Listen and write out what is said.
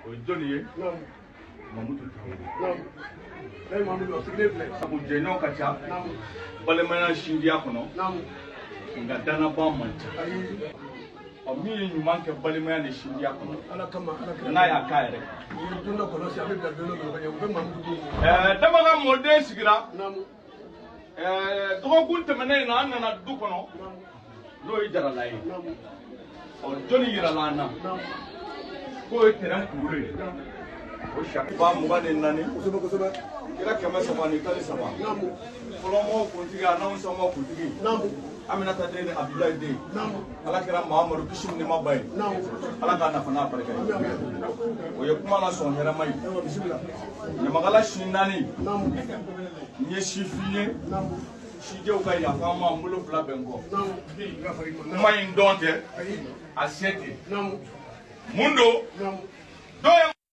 O ye jɔnni ye? Mamutu Tarawele. Sabu jɛɲɔgɔn ka ca balimaya sinjiya kɔnɔ, nka dannabaa man ca. Ɔ, min ye ɲuman kɛ balimaya ni sinjiya kɔnɔ, n'a y'a k'a yɛrɛ kan. Dama ka mɔden sigira dɔgɔkun tɛmɛnen in na, an nana du kɔnɔ, n'o ye Jarala ye. Ɔ, jɔnni yirala an na k'o ye tɛrɛn kunkolo ye? O saki 240, kira 313, fɔlɔmɔgɔw kuntigi, a n'anw somɔgɔw kuntigi, Aminata den ni Abudulayi den, Ala kɛra Mahamadu, kisi ni nɛɛma b'a ye, Ala k'a nafa n'a barika ye. O ye kuma la sɔn hɛrɛma ye. Ɲamakala si naani, n ye sifin ye, sijɛw ka yafa n ma, n bolo fila bɛ n kɔ. Kuma in dɔn tɛ, a se tɛ. Mun don?